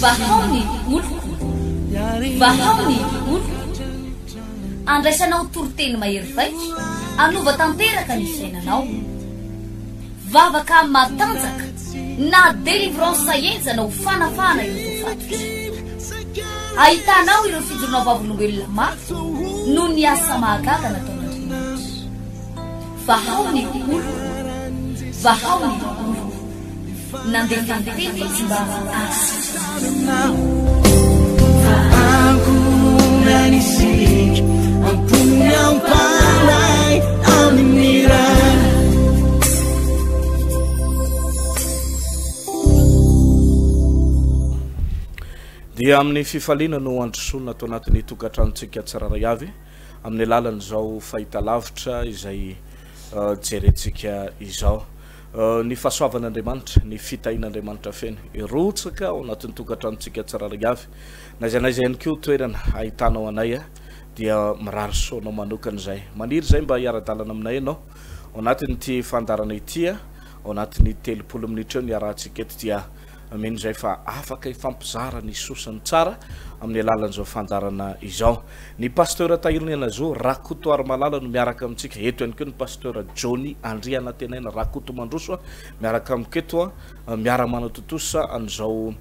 Vahao ny oloko. Vahao ny oloko. Andraisanao toriteny mahery vaika, hanova tanteraka ny fiainanao. Vavaka matanjaka na délivrance henjana ho fanafahana ireo voafatotra. Ahitanao ireo fijoroana vavolombelona mafy noho ny asa mahagaga nataon'Andriamanitra. Vahao ny oloko, vahao ny oloko. Nandefa ny teny izy mba hahasitrana. Ankohonana isika, am-pony am-panahy amin'ny Ray. Dia amin'ny fifaliana no androsoana ato anatin'ny tokantranontsika tsirairay avy amin'ny alalan'izao fahitalavitra izay jerentsika izao. Ny fahasoavan'Andriamanitra, ny fitahian'Andriamanitra feno hirotsaka ao anatin'ny tokantranontsika tsirairay avy. Na aiza na aiza ihany koa toerana ahitanao anay dia mirary soa anao manokana izay. Maniry izay mba hiara-dalana aminay ianao ao anatin'ity fandaharana ity, ao anatin'ny 30 minitra eo ny iarahantsika eto dia Mino izay fa afaka hifampizara ny soa sy ny tsara amin'ny alalan'izao fandaharana izao. Ny Pasteur Tahiriniaina Zo Rakotoarimalala no miaraka amintsika. Eto ihany koa ny Pasteur Johnny Andrianantenaina Rakotomandroso miaraka amiko eto miara-manatontosa an'izao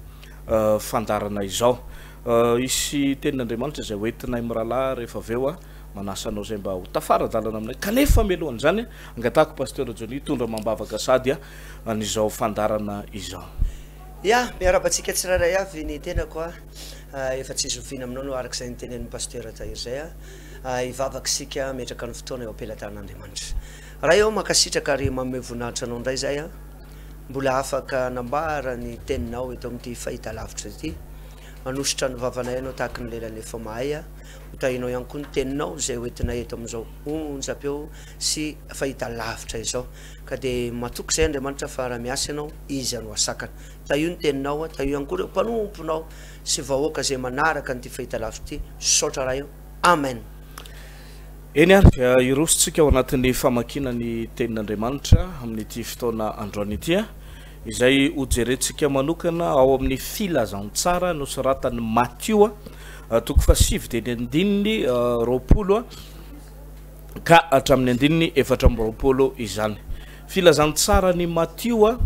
fandaharana izao. Hisy tenin'Andriamanitra izay hoentinay mirahalahy rehefa avy eo. Manasa anao izay mba ho tafara-dalana aminay. Kanefa mialohan'izany, angatahako Pasteur Johnny hitondra amam-bavaka sady an'izao fandaharana izao. Ya, miarahaba antsika tsirairay avy ny tenako a. Efa tsy zoviana aminao no araka izay notenenin'i Pasteur Tahiry izay a. Hivavaka isika hametraka ny fotoana eo am-pelatanan'Andriamanitra. Ray ô, mankasitraka ary manome voninahitra anao indray izahay a. Mbola afaka hanambara ny teninao eto amin'ity fahitalavitra ity. Manosotra ny vavanay ianao tahaka ny lelan'ny efa mahay a. Ho tahinao ihany koa ny teninao izay hoentinay eto amin'izao onjam-peo sy fahitalavitra izao. Ka dia matoky izay Andriamanitra fa raha miasa ianao, iza no hasakana. Tahio ny teninao, tahio ihany koa ireo mpanomponao sy vahoaka izay manaraka an'ity fahitalavitra ity. Misaotra Ray o. Amen. Eny ary, hiroso tsika ao anatin'ny famakiana ny tenin'Andriamanitra amin'ity fotoana androany ity, izay hojerentsika manokana ao amin'ny Filazantsara nosoratan'i Matio, toko fahasivy dia ny andininy 20. ka hatramin'ny andininy 24 izany. Filazantsaran'i Matio,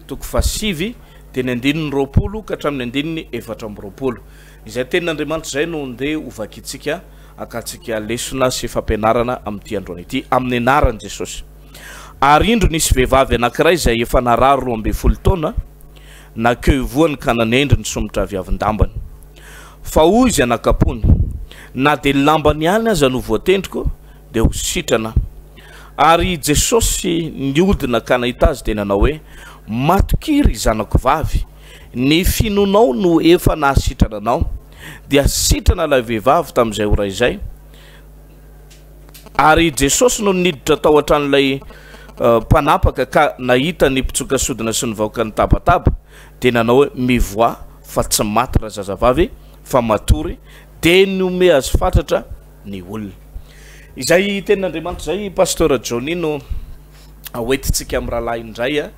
toko fahasivy, dia ny andininy 20 ka hatramin'ny andininy 24. Izay tenin'Andriamanitra izay no ndeha ho vakintsika hakantsika lesona sy fampianarana amin'ity androany ity, amin'ny anaran'i Jesosy. Ary indro nisy vehivavy anankiray izay efa narary 12 taona, nankeo ivohony ka nanendry ny somotra aviavin-dambany. Fa hoy izy anakam-pony, Na dia ny lambany ihany aza no voatendriko, dia ho sitrana aho. Ary i Jesosy nihodina ka nahita azy dia nanao hoe, Matokia, ry zanako vavy, ny finoanao no efa nahasitrana anao. Dia sitrana ilay vehivavy tamin'izay ora izay. Ary i Jesosy nony niditra tao an-tranon'ilay mpanapaka ka nahita ny mpitsoka sodina sy ny vahoaka nitabataba, dia nanao hoe, Mivoaha, fa tsy maty razazavavy, fa matory, dia nihomehy azy fatratra ny olona. Izay tenin'Andriamanitra izay, Pasteur Johnny, no hoentintsika amin'ny rahalahy indray,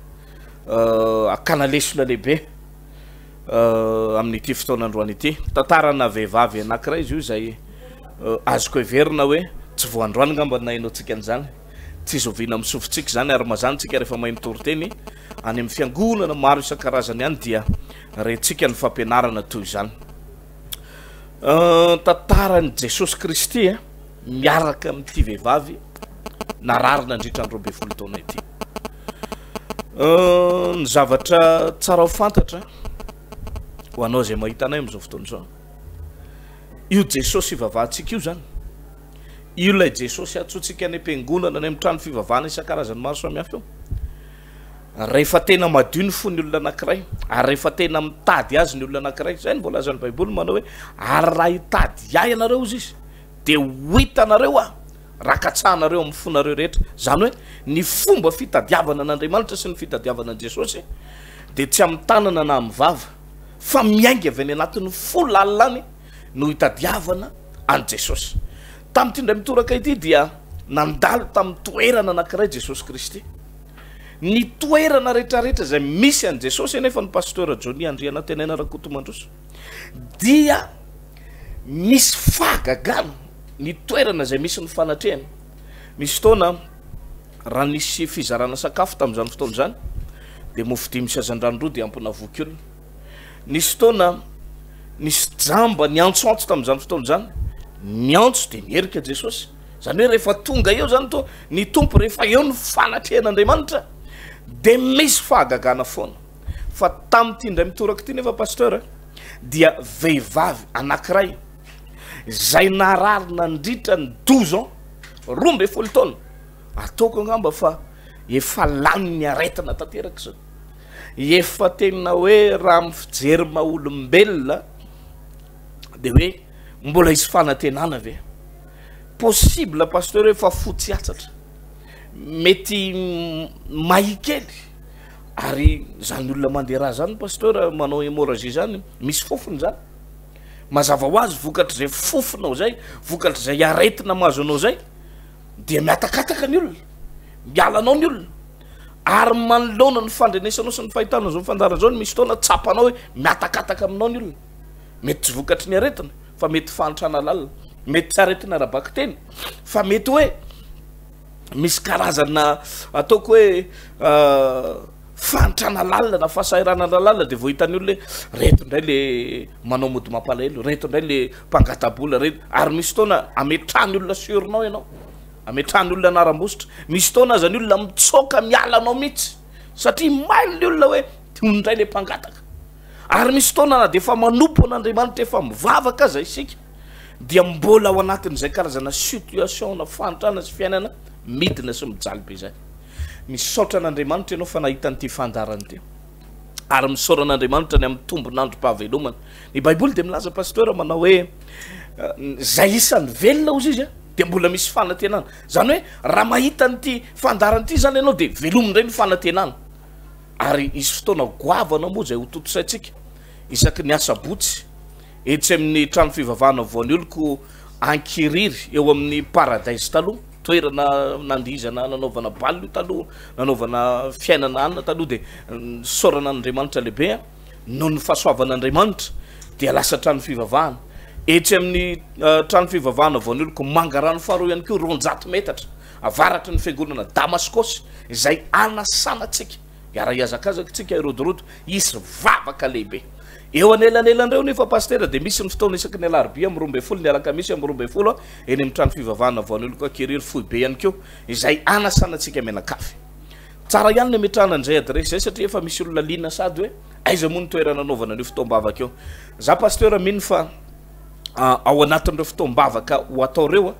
hakana lesona lehibe amin'ity fotoana androany ity. Tantarana vehivavy anankiray izy io izay azoko heverina hoe tsy vao androany angamba no nahenoantsika an'izany. Tsy zoviana amin'ny sofintsika izany ary mazàna isika rehefa mahay mitory teny any amin'ny fiangonana maro isan-karazany any dia rentsika ny fampianarana toy izany. Tantaran'i Jesosy Kristy miaraka amin'ity vehivavy narary nandritra ny 12 taona ity. Ny zavatra tsara ho fantatra ho anao izay mahita anay amin'izao fotoana izao, io Jesosy ivavahantsika io izany, Io ilay Jesosy antsointsika any am-piangonana, any amin'ny trano fivavahana isan-karazany maro samihafa io. Rehefa tena madio ny fon'ny olona anankiray, ary rehefa tena mitady azy ny olona anankiray, izay no voalazan'ny Baiboly manao hoe, ary raha hitady ahy ianareo, hozy izy, dia ho hitanareo aho, raha katsahanareo amin'ny fonareo rehetra. Izany hoe, ny fomba fitadiavana an'Andriamanitra sy ny fitadiavana an'i Jesosy dia tsy amin'ny tanana na amin'ny vava, fa miainga avy any anatin'ny fo lalina any no hitadiavana an'i Jesosy. Tamin'ity indray mitoraka ity dia nandalo tamin'ny toerana anankiray Jesosy Kristy. Ny toerana rehetrarehetra izay misy an'i Jesosy anefa ny Pasteur Johnny Andrianantenaina Rakotomandroso dia misy fahagagana ny toerana izay misy ny fanatrehany. Misy fotoana raha nisy fizarana sakafo tamin'izany fotoana izany dia mofo dimy sy hazandrano roa dia ampy navoky olona. Nisy fotoana nisy jamba niantsoantso tamin'izany fotoana izany, niantso dia niherika Jesosy. Izany hoe rehefa tonga eo izany to ny Tompo, rehefa eo ny fanatrehan'Andriamanitra dia misy fahagagana foana. Fa tamin'ity indray mitoraka ity nefa pasteur dia vehivavy anankiray izay narary nandritra ny 12 ans, 12 taona, ataoko angamba fa efa lanin'ny aretina tanteraka izany. Efa tena hoe raha amin'ny fijery maha olombelona dia hoe mbola hisy fanantenana ve? Possible pasteur hoe efa fotsy hatsatra, mety mahia kely, ary zany olona mandeha rà zany pasteur manao hémorragie zany misy fofony zany, mazava ho azy vokatr'izay fofonao zay, vokatr'izay aretina mahazo anao zay dia mihatakataka ny olona, miala anao ny olona. Ary manoloana ny fandrenesanao sy ny fahitanao izao fandaharana izao, misy fotoana tsapanao hoe mihatakataka aminao ny olona. Mety tsy vokatry ny aretina, fa mety fahantrana lalina. Mety tsy aretina ara-bakiteny, fa mety hoe misy karazana ataoko hoe fahantrana lalina na fahasahiranana lalina dia vao hitan'ny olona hoe reto indray le manao mody mampalahelo, reto indray le mpangata-bola, reto ary misy fotoana ametrahan'ny olona surnom ianao. Ametrahan'ny olona anaram-bositra. Misy fotoana aza ny olona mitsoaka miala anao mihitsy satria mailo ny olona hoe tony indray le mpangataka. Ary misy fotoana na dia efa manompo an'Andriamanitra efa mivavaka aza isika dia mbola ao anatin'izay karazana situation na fahantrana sy fiainana midina sy mijaly be izay. Misaotra an'Andriamanitra ianao fa nahita an'ity fandaharana ity. Ary misaora an'Andriamanitra ny amin'ny tombon'androm-pahavelomana. Ny Baiboly dia milaza pasteur manao hoe zay isan'ny velona ozy izy dia mbola misy fanantenana. Zany hoe raha mahita an'ity fandaharana ity zany ianao dia velomy indray ny fanantenana. Ary hisy fotoana goavana moa izay ho tontosaintsika isaky ny asabotsy etsy amin'ny trano fivavahana Voanioloko Ankiriry eo amin'ny Paradise taloha, toerana nandihizana nanaovana bal io taloha, nanaovana fiainana alina taloha dia nisaorana an'Andriamanitra lehibe noho ny fahasoavan'Andriamanitra dia lasa trano fivavahana. Etsy amin'ny trano fivavahana Voanioloko Mangarano faharoa ihany koa 200 metatra avaratry ny fiangonana Damaskosy izay anasana antsika hiara-hihazakazaka isika hirodorodo hisy vavaka lehibe. Eo anelanelan'ireo nefa Pasitera dia misy ny fotoana isaky ny alarobia amin'ny 12, ny alakamisy amin'ny 12 eny amin'ny trano fivavahana Voanioloko Ankiriry foibe ihany koa izay anasana antsika mianakavy. Tsara ihany ny ametrahana an'izay adiresy izay satria efa misy olona liana sady hoe aiza moa ny toerana anaovana an'io fotoam-bavaka io. Za Pasteur mino fa ao anatin'ireo fotoam-bavaka ho atao ireo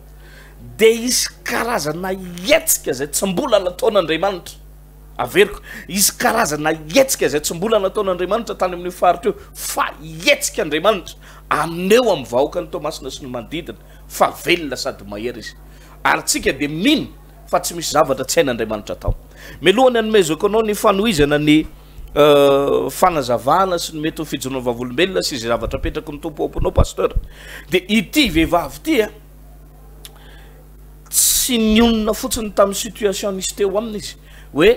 dia hisy karazana hetsika izay tsy mbola nataon'Andriamanitra. Averiko, hisy karazana hetsika izay tsy mbola nataon'Andriamanitra tany amin'io faritra io fa hetsika Andriamanitra amin'eo amin'ny vahoakan'i Toamasina sy ny manodidina fa velona sady mahery izy. Ary tsika dia mino fa tsy misy zavatra tsy hain'Andriamanitra atao. Mialohan'ny hanomezako anao ny fanohizana ny fanazavana sy ny mety ho fijoroana vavolombelona sy izay zavatra apetraky ny Tompo ao am-ponao Pasteur, dia ity vehivavy ity a, tsy nionona fotsiny tamin'ny situation nisy teo aminy izy, hoe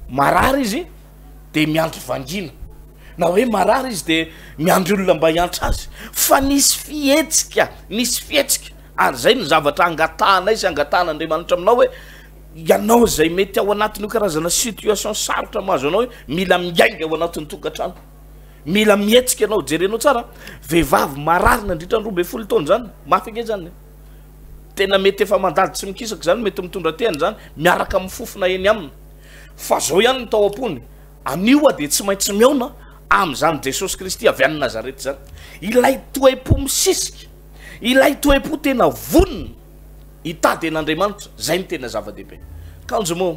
marary izy dia miandry vangiana, na hoe marary izy dia miandry olona mba hiantra azy, fa nisy fihetsika, nisy fihetsika. Ary izay no zavatra angatahanay sy angatahan'Andriamanitra aminao hoe ianao izay mety ao anatin'io karazana situation sarotra mahazo anao hoe mila miainga ao anatin'ny tokantrano. Mila mihetsika ianao, jerenao tsara, vehivavy marary nandritra ny 12 taona izany, mafy ange izany. Tena mety efa mandady tsy mikisaka izany, mety mitondra tehana izany, miaraka amin'ny fofona eny aminy. Fa zao ihany ny tao am-pony, anio aho dia tsy maintsy mihaona amin'izany Jesosy Kristy avy any Nazareta izany. Ilay toe-po misisika. Ilay toe-po tena vonona hitady an'Andriamanitra, izay no tena zava-dehibe. Kanjo moa,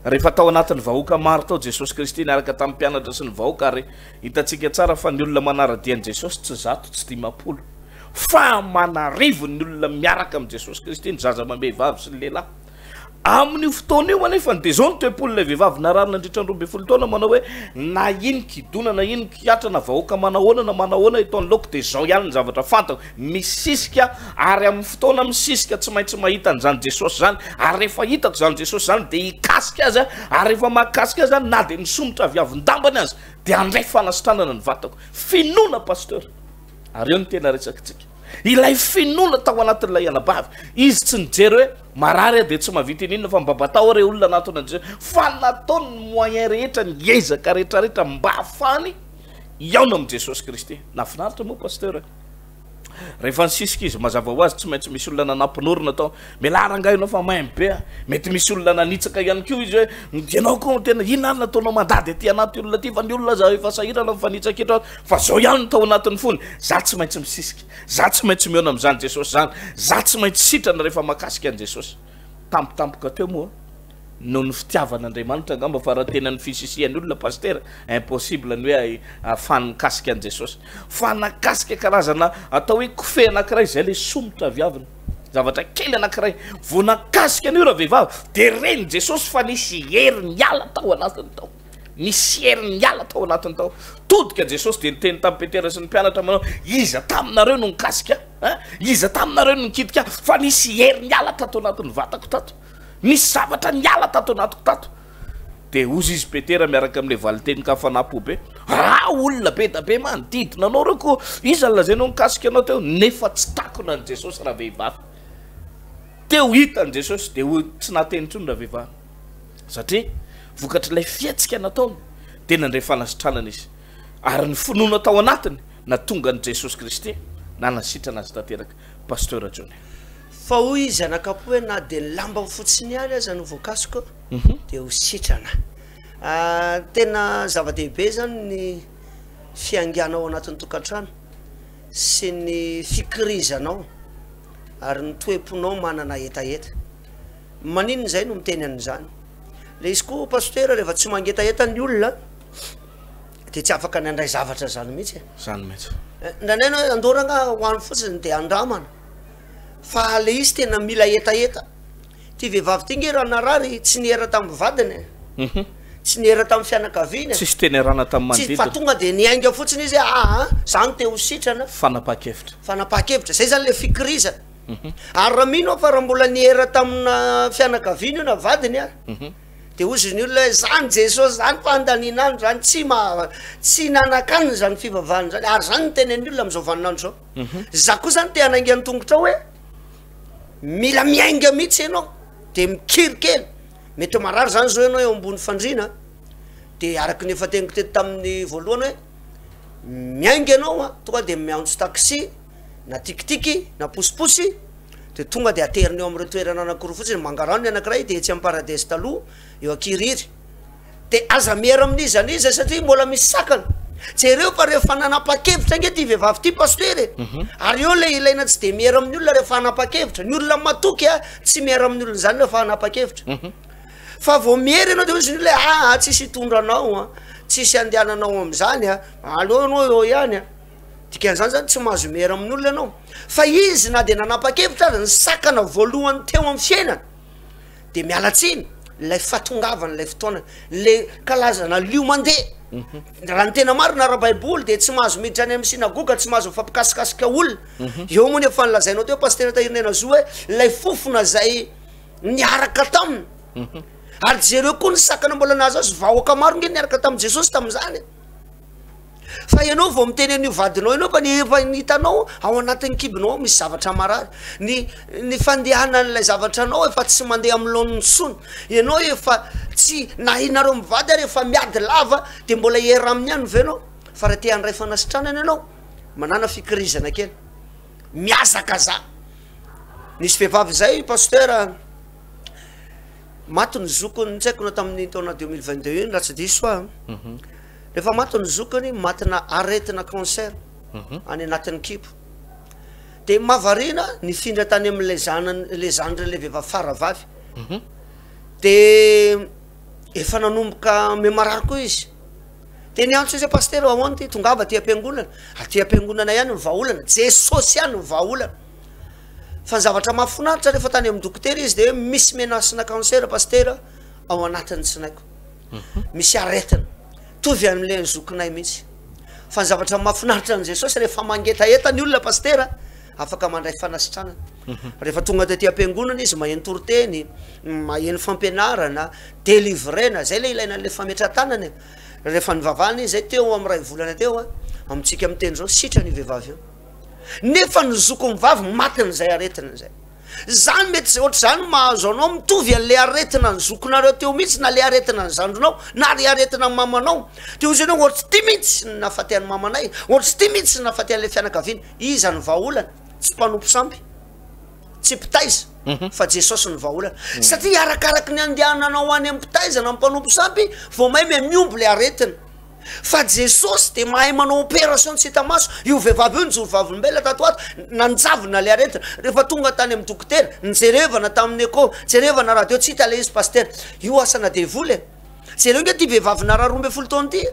rehefa tao anatin'ny vahoaka maro tao Jesosy Kristy niaraka tamin'ny mpianatra sy ny vahoaka, ary hitantsika tsara fa ny olona manara-dia an'i Jesosy tsy zato, tsy 50, fa aman'arivony ny olona miaraka amin'i Jesosy Kristy, ny zaza amam-behivavy sy ny lehilahy. Amin'io fotoana io anefa dia izao ny toe-pon'ilay vehivavy narary nandritra ny 12 taona manao hoe, na inon-kidona na inon-kihatra na vahoaka manahoana na manahoana eto anoloako dia izao ihany ny zavatra fantako, misisika ary amin'ny fotoana misisika tsy maintsy mahita an'izany Jesosy izany ary rehefa hitako izany Jesosy izany dia hikasika azy aho ary rehefa mahakasika azy aho na dia misomotra avy avon-dambany aza dia handray fanasitranana ny vatako. Finoana Pasteur! Ary eo no tena resakitsika. Ilay finoana tao anatin'ilay anabavy. Izy tsy nijery hoe marary aho dia tsy mahavita ininona fa mba batao aho re olona anatona an'i Jesosy. Fa nataony ny moyen rehetra, ny ezaka rehetra rehetra mba hahafahany hihaona amin'i Jesosy Kristy. Nahafinaritra moa Pasteur e. Rehefa nisisika izy, mazava ho azy tsy maintsy misy olona nanampin'orona tao. Mialà rangahy ianao fa maimbo be a. Mety misy olona nanitsaka ihany koa izy hoe ianao koa tena inona ary nataonao mandady aty anaty olona aty fa ny olona aza efa sahirana mifanitsakitra fa zao ihany no tao anatin'ny fony. Za tsy maintsy misisika. Za tsy maintsy mihaona amin'izany Jesosy izany. Za tsy maintsy sitrana rehefa mahakasika an'i Jesosy. Tampotampoka teo moa noho ny fitiavan'Andriamanitra angamba fa raha tena ny fisisihan'ny olona pasitera impossible ny hoe ahafahany mikasika an'i Jesosy. Fa nakasika karazana atao hoe kofehy anankiray izay ilay somotra avy aviny. Zavatra kely anankiray. Vao nakasika an'io ravehivavy dia ren'i Jesosy fa nisy hery niala tao anatiny tao. Nisy hery niala tao anatiny tao. Todika Jesosy dia niteny tamin'i Petera sy ny mpianatra manao, iza taminareo no nikasika ahy? Iza taminareo no nikitika ahy? Fa nisy hery niala tato anatin'ny vatako tato. Nisy zavatra niala tato anatiko tato. Dia hozy izy Petera miaraka amin'ilay valin-tenin-kafanam-po be, Raha olona be da be manodidina anao ireo koa iza no lazainao nikasika anao teo? Nefa tsy takona an'i Jesosy ravehivavy. Teo hitan'i Jesosy dia hoy tsy nahateny intsony ravehivavy. Satria vokatr'ilay fihetsika nataony dia nandray fanasitranana izy. Ary ny finoana tao anatiny nahatonga an'i Jesosy Kristy nanasitrana azy tanteraka. Pasteur Johnny. Fa hoy izy anakapo hoe na dia ny lambany fotsiny ihany aza no voakasiko dia ho sitrana. Tena zava-dehibe zany ny fiaingàna ao anatin'ny tokantrano sy ny fikirizanao ary ny toe-ponao manana hetaheta. Maninona izay no miteny an'izany? Le izy koa pasitera rehefa tsy mangetaheta ny olona de tsy afaka ny handray zavatra zany mihitsy e. Zany mihitsy. Indraindray ianao hoe andao rangaha ho any fotsiny de andramana fa le izy tena mila hetaheta. Ty vehivavy ty nge raha narary tsy niera tamin'ny vadiny e. Tsy niera tamin'ny fianakaviany e. Tsisy teny iarahana tamin'ny Tsy fa manodidina. tonga de niainga fotsiny izy hoe aa za no te ho sitrana. Fanapahan-kevitra. Fanapahan-kevitra, zay zany le fikirizana. Ary raha mino aho fa raha mbola niera tamina fianakaviany io na vadiny a, de hozy ny olona hoe zany Jesosy zany fandaniana andro zany, tsy maha, tsy nanakanina zany fivavahana zany, ary zany no tenen'ny olona am'zao vaninandro zao. Za koa zany te hanainga ny tongotrao hoe mila miainga mihitsy ianao, de mikiry kely, mety marary zany zao ianao eo ambony fandriana, de araky ny efa teniko teto tamin'ny voalohany hoe miainga ianao a, tonga de miantso taxi, na tikitiky na posiposy de tonga de aterina eo amin'ireo toerana anankiroa fotsiny, Mangarano ny anankiray de etsy amin'ny Paradise taloha eo Ankirihiry, de aza miera amin'iza n'iza satria mbola misy sakana, jereo fa rehefa nanapa-kevitra ange ty vehivavy ty pasitera e, ary eo le ilaina tsy de miera amin'ny olona rehefa hanapa-kevitra, ny olona matoky a tsy miera amin'ny olona zany rehefa hanapa-kevitra, fa vao miera ianao de hozy ny olona hoe aa tsisy hitondra anao an, tsisy andehananao amin'izany an, aleo ianao eo ihany an. Dikan'izany zany tsy mahazo miera amin'olona ianao. Fa izy na dia nanapa-kevitra aza, ny sakana voalohany teo amin'ny fiainana de miala tsiny, ilay fahatongavana ilay fotoana, le kalazana lio mandeha. Mhm. Raha ny tena marina ara-baiboly de tsy mahazo miditra any amin'ny synagoga, tsy mahazo mifampikasikasika olona. Mhm. Eo moa ny efa nolazainao teo Pasitera Tahirinena Zo hoe ilay fofona zay niaraka taminy. Mhm. Ary jereo koa ny sakana mbola nahazo azy, vahoaka maro nge niaraka tamin'i Jesosy tamin'izany. Fa ianao vao miteny an'io vadinao ianao fa ny efa ny hitanao ao anatin'ny kibonao ao misy zavatra marary. Ny ny fandehanan'ilay zavatra anao efa tsy mandeha amin'ny laoniny intsony. Ianao efa tsy na ianareo mivady ary efa miady lava de mbola hiera aminy ihany ve ianao? Fa raha te handray fanasitranana ianao, manàna fikirizana kely. Mihazakazaha. Nisy vehivavy izay pasteur a, maty ny zokiny tsy haiko na tamin'ny taona 2022 iny raha tsy diso aho. Rehefa maty ny zokiny, matina aretina cancer any anatin'ny kibo. Dia mahavariana, nifindra tany amin'ilay zanany, ilay zandrin'ilay vehivavy faravavy. Dia efa nanomboka mihamarary koa izy. Dia niantso izy hoe pasitera ahoana ity, tongava aty am-piangonana. Aty am-piangonana ihany ny vahaolana, Jesosy ihany ny vahaolana. Fa ny zavatra mahafinaritra rehefa tany amin'ny dokotera izy de hoe misy menace-na cancer pasitera ao anatin'ny tsinaiko. Misy aretina. Mitovy amin'ilay an'ny zokinay mihitsy. Fa ny zavatra mahafinaritra an'i Jesosy rehefa mangetaheta ny olona pasitera, afaka mandray fanasitranana. Rehefa tonga taty am-piangonana izy maheno toriteny, maheno fampianarana, delivrena, zay le ilaina an'le fametrahan-tanana e. Rehefa nivavahana izy zay teo amin'ny iray volana teo a, amintsika miteny zao sitrana io vehivavy io. Nefa ny zokiny vavy matin'izay aretina izay. Zany mety zay ohatr'izany mahazo anao mitovy an'le aretina ny zokinareo teo mihitsy na le aretina ny zandrinao na le aretina ny mamanao. De hoy izy ianao ohatry ty mihitsy ny nahafaty an'ny mamanay, ohatry ty mihitsy ny nahafaty an'le fianakaviana. Iza no vahaolana? Tsy mpanompo sampy, tsy mpitaiza fa Jesosy no vahaolana. Satria arakaraky ny andehananao any amin'ny mpitaiza na mpanompo sampy vao may miha-mihombo le aretina. Fa Jesosy dia mahay manao opération tsy hita maso. Io vehivavy io nijoro vavolombelona tato ho ato, nanjavona ilay aretina. Rehefa tonga tany amin'ny dokotera, nijerevana tamin'ny echo, jerevana radio, tsy hita ilay izy pasitera. Io asana devoly e. Jereo nge ity vehivavy narary 12 taona ity e.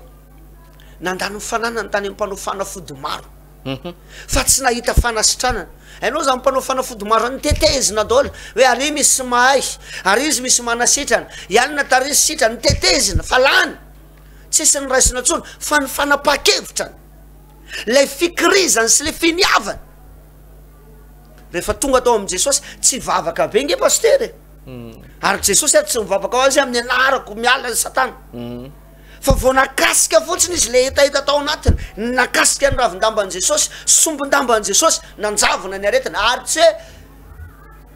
Nandany ny fananany tany amin'ny mpanao fanafody maro. Fa tsy nahita fanasitranana. Hainao zany mpanao fanafody maro zany, tetezina daholo. Hoe ary misy mahay, ary izy misy manasitrana, i alina tary izy sitrana, tetezina fa lany. Tsisy ny raisina intsony fa ny fanapahan-kevitra, ilay fikirizany sy ilay finiavany. Rehefa tonga tao amin'i Jesosy, tsy vavaka be nge pasitera e. Ary Jesosy ary tsy mivavaka ho azy amin'ny anarako miala ny satana. Fa vao nakasika fotsiny izy le hetaheta tao anatiny, nakasika ny ravin-damban'i Jesosy, sombin-damban'i Jesosy, nanjavona ny aretina. Ary tsy hoe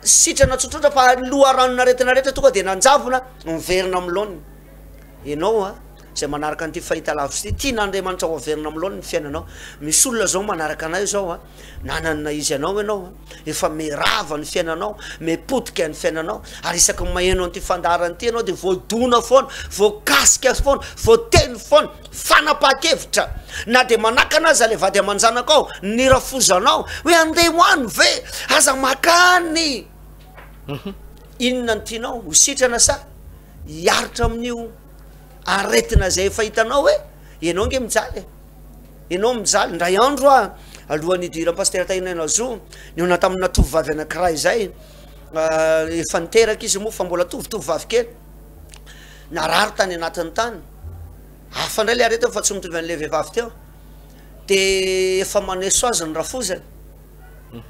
sitrana tsotsotra fa loharanon'aretina rehetra tonga de nanjavona, miverina amin'ny laoniny. Ianao a, izay manaraka an'ity fahitalavitra ity, tian'Andriamanitra ho averina amin'ny laoniny ny fiainanao. Misy olona izao manaraka anay izao a, nanana izy anao ianao a, efa mirava ny fiainanao, mipotika ny fiainanao, ary isaky ny maheno an'ity fandaharana ity ianao dia voadona foana, voakasika foana, voateny foana, fanapahan-kevitra, na dia manakana aza ilay vady aman-janakao, ny rafozanao, hoe andeha ho any ve, aza makany. Inona no tianao, ho sitrana sa? hiaritra amin'io aretina izay efa hitanao hoe ianao nge mijaly e, ianao mijaly, indray andro aho alohan'ny hidiran'ny pasitera Tahinana Zo, nihaona tamina tovovavy anankiray izay, efa niteraka izy moa fa mbola tovotovovavy kely, narary tany anatiny tany, hafa indray le aretina fa tsy mitovy an'le vehivavy teo, de efa maneso azy ny rafozany.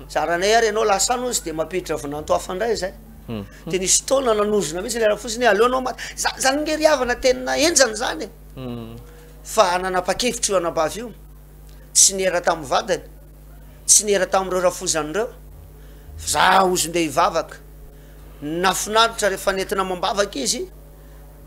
Zaranay ary ianao lasa any hozy de mampiditra vinanto hafa indray zay. De nisy fotoana nanozona mihitsy le rafoziny hoe aleo anao maty. Za zany nge ry havana tena henjana zany e. Fa nanapa-kevitra io anabavy io, tsy niera tamin'ny vadiny, tsy niera tamin'ireo rafozany ireo, fa za hozy ndeha hivavaka. Nafinaritra rehefa nentina amam-bavaka izy,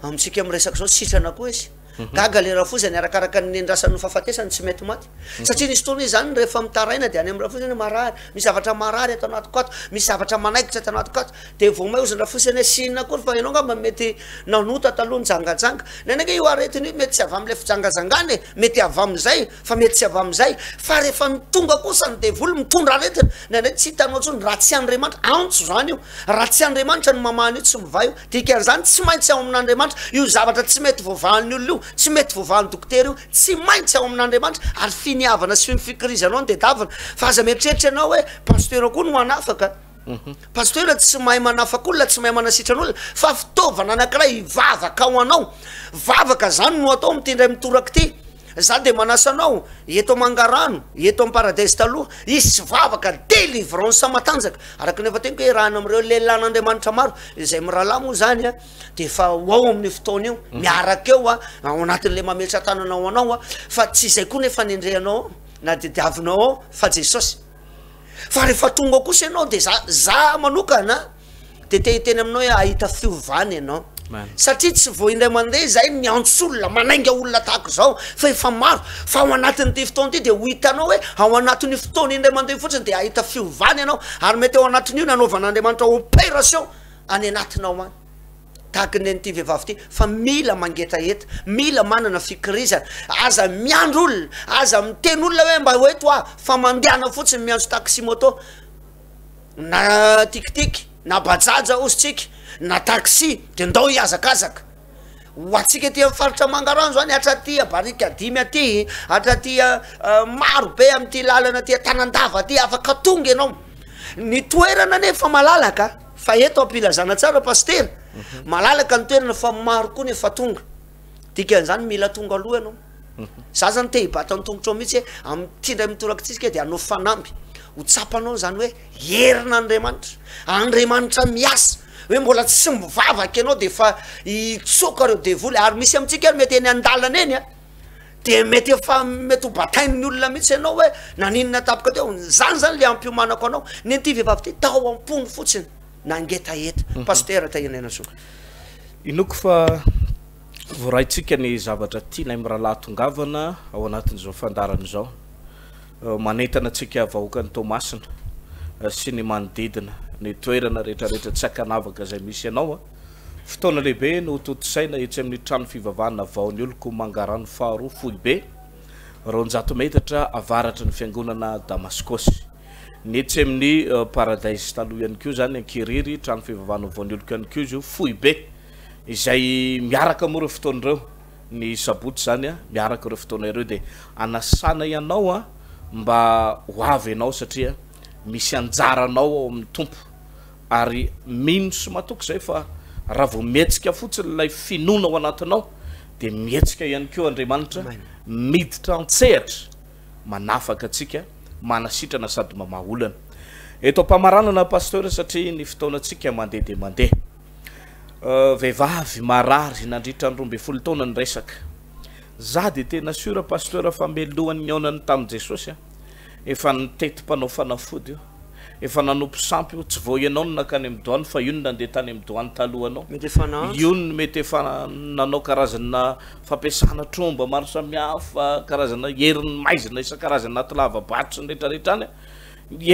amintsika miresaka zao sitrana koa izy. Gaga le rafozany arakaraka ny nendrasany ny fahafatesany tsy mety maty satria nisy fotoana izy zany rehefa mitaraina de any amin'ny rafozany hoe marary misy zavatra marary ato anatiko ato misy zavatra manaikitra ato anatiko ato de vao may ozy ny rafozany hoe tsy inona akory fa ianao angamba mety nanota taloha nijangajanga neny ange io aretina io mety tsy avy am'le fijangajangana e mety avy am'izay fa mety tsy avy am'izay fa rehefa tonga kosa ny devoly mitondra aretina ndraindray tsy hitanao intsony raha tsy Andriamanitra antso zany io raha tsy Andriamanitra no mamaha an'io tsy mivaha io Dikan'izany, tsy maintsy ao amin'Andriamanitra io zavatra tsy mety voavahan'ny olona io, tsy mety voavahan'ny dokotera io, tsy maintsy ao amin'Andriamanitra, ary finiavana sy fikirizanao no tedavina, fa aza mieritreritra ianao hoe pasteur koa no hanafaka, pasteur tsy mahay manafaka olona, tsy mahay manasitrana olona, fa fitaovana anankiray hivavaka ho anao, vavaka zany no atao amin'ity indray mitoraka ity. Za de manasa anao eto Mangarano, eto am Paradise taloha, hisy vavaka délivrance matanjaka, araka ny efa teniko hoe iarahana amin'ireo lehilahin'Andriamanitra maro, izay mirahalahy moa zany a, de efa ho ao amin'io fotoana io, miaraka eo a, ao anatin'le mametra-tanana ho anao a, fa tsy izay koa nefa anendrehanao ao, na tediavinao ao fa Jesosy. Fa rehefa tonga ao kosa ianao de za, za manokana de te hiteny aminao hoe hahita fiovana ianao satria tsy vao indray mandeha izay miantso olona manainga olona tahaka izao fa efa maro fa ao anatin'ity fotoana ity de ho hitanao hoe ao anatin'io fotoana indray mandeha fotsiny de hahita fiovana ianao ary mety ao anatin'io nanaovan'Andriamanitra opération any anatinao any tahaka ny an'ity vehivavy ity fa mila mangetaheta mila manana fikirizana aza miandry olona aza miteny olona hoe mba ho eto aho fa mandehana fotsiny miantso taxi moto na tiktik na bajaja hozy tsika na taxi de ndao hihazakazaka ho antsika aty amin'ny faritra Mangarano zany hatraty a Barikadimy aty hatraty a maro be amin'ity lalana aty Antanandava aty afaka tonga ianao. Ny toerana anefa malalaka fa eto am-pilazana tsara Pasitera, malalaka ny toerana fa maro koa ny efa tonga. Dikan'izany mila tonga aloha ianao. Za zany te hibata ny tongotrao mihitsy hoe amin'ity indray mitoraka ity isika dia hanao fanamby. Ho tsapanao izany hoe herin'Andriamanitra, Andriamanitra miasa, hoe mbola tsy mivavaka ianao dia efa hitsoaka ireo devoly, ary misy amintsika ary mety eny an-dalana eny an, dia mety efa mety ho batain'ny olona mihitsy ianao hoe naninona tampoka teo, zany zany le ampiomanako anao, nen'ity vehivavy ity tao am-pony fotsiny nangetaheta. Pasitera Tahian'Ainasoa. Inoako fa voaraintsika ny zavatra tianay mirahalahy tongavana ao anatin'izao fandaharana izao. Manentana antsika vahoakan'i Toamasina sy ny manodidina, ny toerana rehetrarehetra tsy ankanavaka izay misy anao. Fotoana lehibe no hotontosaina etsy amin'ny trano fivavahana Vaon'ny Oloko Mangarano faharoa foibe, 200 metatra avaratry ny fiangonana Damaskosy. Ny etsy amin'ny Paradise taloha ihany koa izany, Ankirihiry, trano fivavahana Vaon'ny Oloko ihany koa izy io, foibe izay miaraka moa ireo fotoana ireo. Ny sabotsy izany miaraka ireo fotoana ireo dia anasana ianao mba ho avy ianao satria misy anjaranao ao amin'ny Tompo ary mino sy matoky izay fa raha vao mihetsika fotsiny ilay finoana ao anatinao dia mihetsika ihany koa Andriamanitra miditra an-tsehatra manafaka antsika manasitrana sady mamaha olana. Eto am-pamaranana Pasteur satria ny fotoanantsika mandeha dia mandeha. Vehivavy marary nandritra ny 12 taona ny resaka. Za dia tena sûr Pasteur fa melohan'ny nihaonany tamin'i Jesosy an. Efa nitety mpanao fanafody io. Efa nanompo sampy io. Tsy vao ianao no nankany amin'ny doany fa io no nandeha tany amin'ny doany talohanao. Mety efa nahantra. Io no mety efa nanao karazana fampiasana tromba maro samihafa, karazana herin'ny maizina isan-karazany anaty lava-bato sy ny rehetrarehetra any.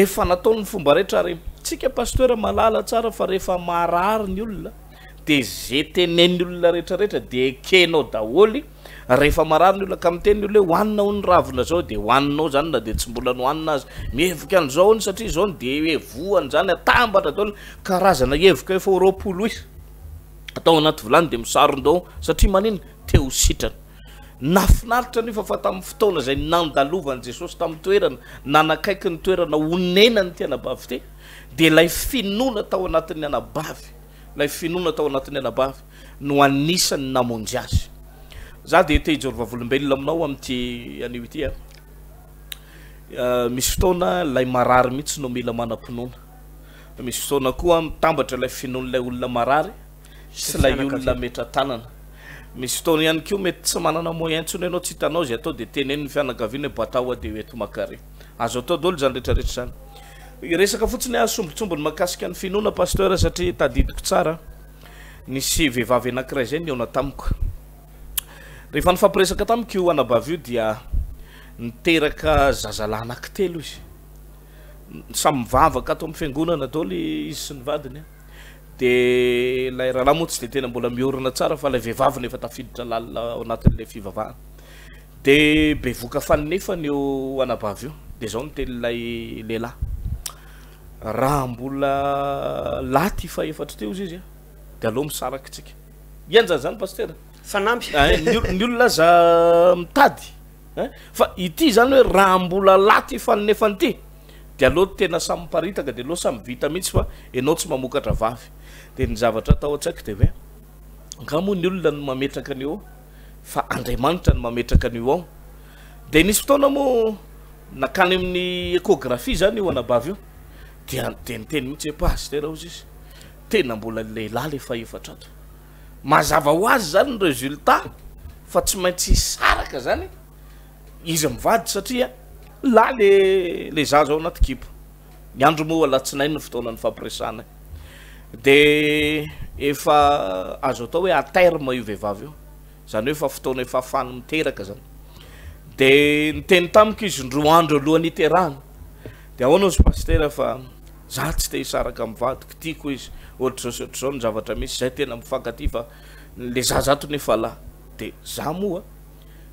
Efa nataony ny fomba rehetra ary tsika pasteur mahalala tsara fa rehefa marary ny olona de ze tenen'ny olona rehetra rehetra de ekenao daholo rehefa marary ny olona ka miteny ny olona hoe hohanina hono ravina zao de hohaninao zany na de tsy mbola nohanina aza mihevoka an'izao hono satria zao no de voany zany atambatra daholo karazana hevoka efa ho 20 isa atao anaty vilany de misaron-doha satria manina te ho sitrana Nahafinaritra anefa fa tamin'ny fotoana izay nandalovan'i Jesosy tamin'ny toerana nanakaiky ny toerana honenan'ity anabavy ity, dia ilay finoana tao anatin'ny anabavy, ilay finoana tao anatin'ny anabavy no anisan'ny namonjy azy. Za dia te hijoro vavolombelona aminao amin'ity anio ity a. Misy fotoana ilay marary mihitsy no mila manam-pinoana. Misy fotoana koa mitambatra ilay finoan'ilay olona marary sy ilay olona ametra-tanana. Misy fotoana ihany koa mety tsy manana moyen intsony ianao, tsy hitanao izay atao dia teneno ny fianakaviana hoe batao aho dia hoento maka re. Azo atao daholo izany rehetra rehetra izany. Hiresaka fotsiny aho sombintsombiny mahakasika ny finoana Pasteur satria tadidiko tsara nisy vehivavy anankiray izay nihaona tamiko. Rehefa nifampiresaka tamiko io anabavy io dia niteraka zazalahy anankitelo izy. Samy mivavaka ato amin'ny fiangonana daholo izy sy ny vadiny. Dia ilay rahalahy moa tsy dia tena mbola miorina tsara fa ilay vehivavy no efa tafiditra lalina ao anatin'ilay fivavahana. Dia bevoka faninefany io anabavy io. Dia izao no tenin'ilay lehilahy. Raha mbola lahy ity fahefatra ity hozy izy dia aleo misaraka isika. Henjana izany pasitera. Fanamby. Ny olona aza mitady. Fa ity izany hoe raha mbola lahy ity faninefany ity. de aleo tena samy miparitaka de aleo samy vita mihitsy fa enao tsy mamokatra vavy de ny zavatra atao an-tsaiko de hoe nga moa ny olona no mametraka an'io ao fa Andriamanitra no mametraka an'io ao de nisy fotoana moa nakany amin'ny échographie zany io anabavy io dia de niteny mihitsy hoe pasitera hozy izy tena mbola lehilahy le fahefatra ato mazava ho azy zany ny résultat fa tsy maintsy hisaraka zany Izy mivady satria lahy le le zaza ao anaty kibo. Ny andro moa alatsinainy ny fotoana nifampiresahana de efa azo atao hoe à terme io vehivavy io, zany hoe efa fotoana efa ahafahany miteraka zany. De niteny tamiko izy indroa andro alohan'ny hiterahany, de ahoana hozy pasitera fa za tsy te hisaraka amin'ny vadiko, tiako izy, ohatr'izao sy ohatr'izao ny zavatra misy, zay tena mifankatia fa le zaza ato nefa lahy. De za moa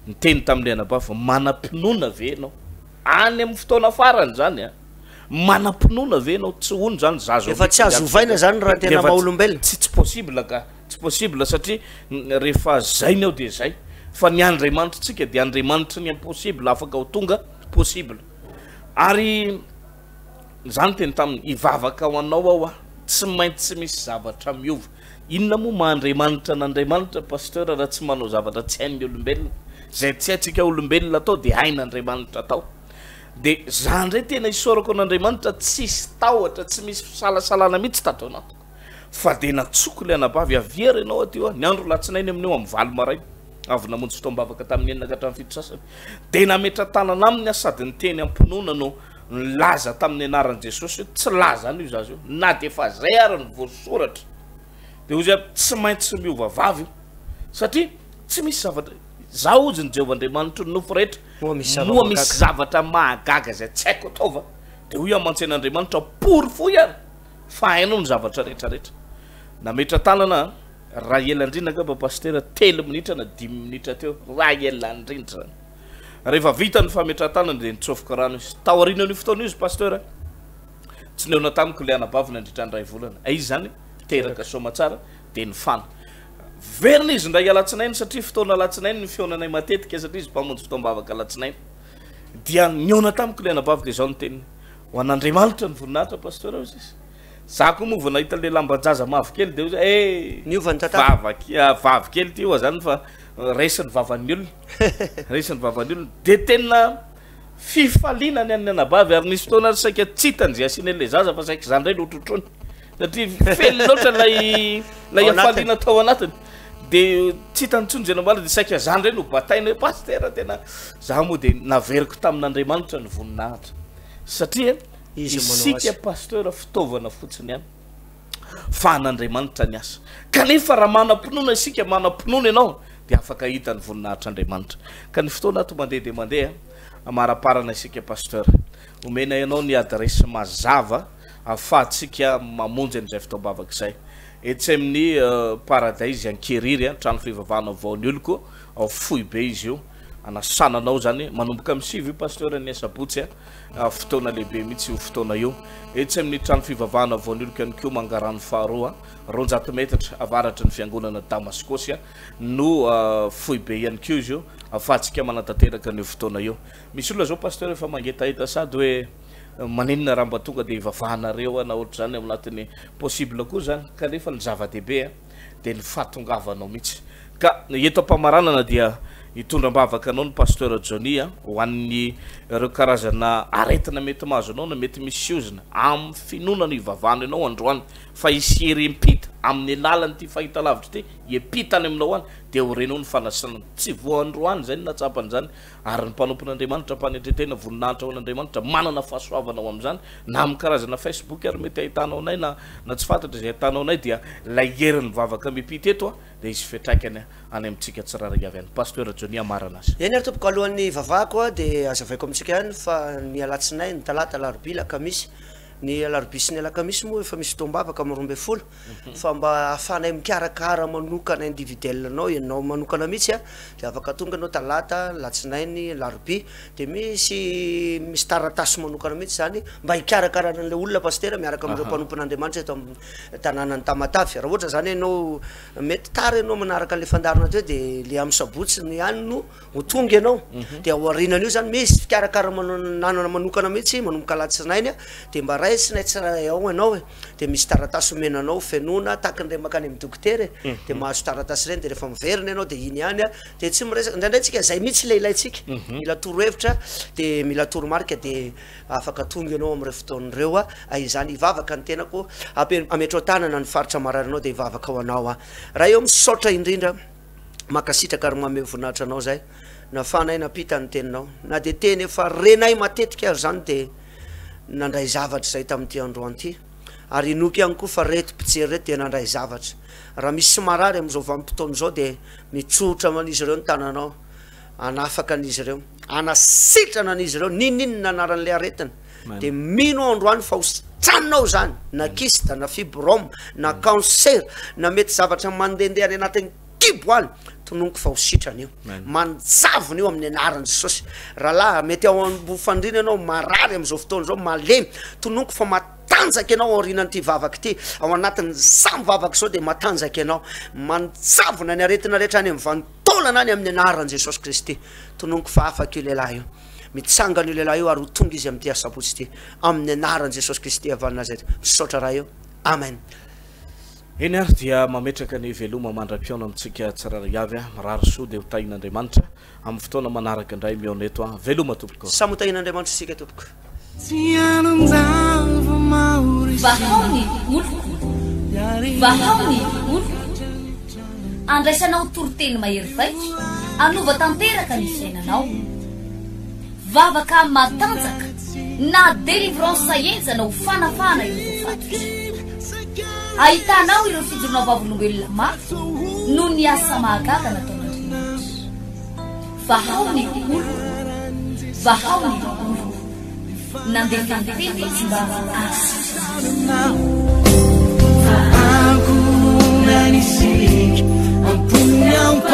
Niteny tamin'ilay anabavy fa manam-pinoana ve ianao? Any amin'ny fotoana farany izany an! Manam-pinoana ve ianao? Tsy hono izany zaza Efa tsy azo ovaina izany raha tena maha olombelona. Tsy tsy possible ka! Tsy possible satria rehefa zay ny ao dia zay. Fa ny Andriamanitritsika dia Andriamanitry ny impossible afaka ho tonga possible. Ary. Za niteny taminy, hivavaka ho anao aho a, tsy maintsy misy zavatra miova. Inona moa maha Andriamanitra an'Andriamanitra Pasteur raha tsy manao zavatra tsy hain'ny olombelona? Izay tsy haintsika olombelona atao dia hain'Andriamanitra atao. Dia za indray tena isaorako an'Andriamanitra tsisy tahotra, tsy misy fisalasalana mihitsy tato anatiko. Fa dia natsoko ilay anabavy, avia ary ianao aty hoa, ny andro latsinainy amin'io amin'ny valo maraina, avy namonjy fotoam-bavaka tamin'ny enina ka hatramin'ny fito sasany. Dia nametra-tanana aminy aho sady niteny am-pinoana no nilaza tamin'ny anaran'i Jesosy hoe tsy lazany io zaza io, na dia efa zay ary ny voasoratra. Dia hozy aho, tsy maintsy miova vava io, satria tsy misy zavatra, Izaho hozy ny Jehovah Andriamanitry ny nofo rehetra, Moa misy moa misy zava-mahagaga? zavatra mahagaga izay tsy haiko atao va? Dia hoy aho mantsy an'Andriamanitra, porofoy ary fa hainao ny zavatra rehetra rehetra. Nametra-tanana aho, raha ela indrindra angamba Pasitera, telo minitra na dimy minitra teo, raha ela indrindra izany. Rehefa vita ny fametrahan-tanana dia nitsofoka rano izy. Taorianan'io fotoana io izy Pasteur, tsy nihaona tamiko ilay anabavy nandritra ny iray volana. Izy izany teraka soamatsara dia nifana. Verina izy indray alatsinainy satria fotoana alatsinainy ny fihaonanay matetika satria izy mpamonjy fotoam-bavaka alatsinainy. Dia nihaona tamiko ilay anabavy dia izao ny teniny, ho an'Andriamanitra ny voninahitra Pasteur hoy izy. Za koa moa vao nahita ilay lamban-jaza mavokely dia hoy izy, eh, Niova ny tantara. vavy kely ity ho'a zany fa resy ny vavan'ny olona. Resy ny vavan'ny olona. Dia tena fifaliana ny an'ny anabavy ary nisy fotoana ary saika tsy hitany izay asiana ilay zaza fa saika izany indray no hotrotroiny. Satria feno loatra ilay ilay Ao anatiny. hafaliana tao anatiny. Dia tsy hitany intsony izay nambarany dia saika izany indray no bataina hoe pasitera tena za moa dia naveriko tamin'Andriamanitra ny voninahitra. Satria Izy no manao isika azy. pasteur fitaovana fotsiny ihany. Fa an'Andriamanitra ny asa. Kanefa raha manam-pinoana isika, manam-pinoana ianao, dia afaka hahita ny voninahitr'Andriamanitra. Ka ny fotoana ato mandeha dia mandeha, amaraparana isika Pasteur. Omena ianao ny adresse mazava ahafahantsika mamonjy an'izay fotoam-bavaka izay. Etsy amin'ny Paradise Ankiriry, trano fivavahana vaovao ny oloko, ao foibe izy io. Anasana anao izany, manomboka amin'ny sivy io Pasteur ny asabotsy. Fotoana lehibe mihitsy io fotoana io. Etsy amin'ny trano fivavahana Voaniloko ihany koa Mangarano faharoa, 200 metatra avaratry ny fiangonana Damaskosy no foibe ihany koa izy io ahafahantsika manatanteraka an'io fotoana io. Misy olona izao Pasteur efa mangetaheta sady hoe maninona raha mba tonga dia ivavahanareo na ohatr'izany ao anatin'ny possible koa izany kanefa ny zava-dehibe dia ny fahatongavanao mihitsy. Ka eto am-pamaranana dia hitondra am-bavaka anao ny Pasteur Johnny a, ho an'ny ireo karazana aretina mety mahazo anao na mety misy ozona, amin'ny finoana no hivavahana ianao androany fa hisy hery hiampita amin'ny alalan'ity fahitalavitra ity, hiampita any aminao any dia ho renao ny fanasana. Tsy vao androany izay no nahatsapa an'izany ary ny mpanompon'Andriamanitra am-panetren-tena voninahitra ho an'Andriamanitra manana fahasoavana ho amin'izany na amin'ny karazana Facebook ary mety ahitanao anay na na tsy fantatra izay ahitanao anay dia ilay herin'ny vavaka miampita eto a, dia hisy fiantraikany any amintsika tsirairay avy any. Pasteur Johnny hamarana azy. Eny ary tompoko, alohan'ny hivavahako aho dia hazavaiko amintsika ihany fa ny alatsinainy, talata, alarobia, alakamisy, ny alarobia sy ny alakamisy moa efa misy fotoam-bavaka amin'ny 12 fa mba ahafahanay mikarakara manokana individuel anao, ianao manokana mihitsy a, dia afaka tonga ianao talata, alatsinainy, alarobia, dia misy misy taratasy manokana mihitsy izany mba hikarakarana an'ilay olona pasitera miaraka amin'ireo mpanompon'Andriamanitra eto amin'ny tanànan'i Tamatave. Raha ohatra zany ianao mety tara ianao manaraka an'le fandaharana teo de le amin'ny sabotsy ny ihany no ho tonga ianao. De ao aorianan'io zany misy fikarakarana manana manokana mihitsy manomboka alatsinainy de mba raisinay tsirairay ao ianao e. De misy taratasy omena anao fenoina tahaka an'ireny mankany amin'ny dokotera e. De mahazo taratasy ireny de rehefa miverina ianao de iny ihany de tsy miresaka, indraindray tsika zay mihitsy le ilaintsika. Mila torohevitra de mila toromarika de Afaka tonga ianao amin'ireo fotoana ireo a, izany hivavaka ny tenako, ametrao tanana ny faritra marary anao dia hivavaka ho anao aho. Ray ô misaotra indrindra, mankasitraka ary manome voninahitra anao zahay, nafahanay nampita ny teninao, na dia teny efa renay matetika ary izany dia nandray zavatra izay tamin'ity androany ity, ary inoako ihany koa fa reto mpijery reto dia nandray zavatra, raha misy marary amin'izao vanim-potoana izao dia mitsotra amin'izy ireo ny tananao, hanafaka an'izy ireo, hanasitrana an'izy ireo, n'inon'inona anaran'ilay aretina, dia mino aho androany fa ho sitraninao izany, na kyste, na fibrome, na cancer, na mety zavatra mandehandeha any anatin'ny kibo any, tononiko fa ho sitrana io, manjavona io amin'ny anaran'i Jesosy. Rahalahy, mety ao ambony fandriana ianao, marary amin'izao fotoana izao, malemy, tononiko fa matanjaka ianao aorianan'ity vavaka ity, ao anatin'izany vavaka izao dia matanjaka ianao, manjavona ny aretina rehetra any amin'ny vanin-. Taolana any amin'ny anaran'i Jesosy Kristy. Tononiko fa afaka io lehilahy io. Mitsangana io lehilahy io ary ho tonga izy amin'ity asabotsy ity. Amin'ny anaran'i Jesosy Kristy avy any Nazareth. Misaotra Ray o. Amen. Eny ary dia mametraka ny veloma mandra-pihaona amintsika tsirairay avy a, mirary soa dia ho tahin'Andriamanitra amin'ny fotoana manaraka indray mihaona eto a, veloma tompoko. Samy ho tahin'Andriamanitra isika tompoko. Vahao ny oloko, vahao ny oloko. Andraisanao toriteny mahery vaika, hanova tanteraka ny fiainanao. Vavaka matanjaka na délivrance henjana ho fanafahana ireo voafatotra. Ahitanao ireo fijoroana vavolombelona mafy noho ny asa mahagaga nataon'Andriamanitra. Vahao ny oloko, vahao ny oloko. Nandefa ny teny izy mba hahasitrana azy. Fa ankohonana isika, am-pony am-panahy.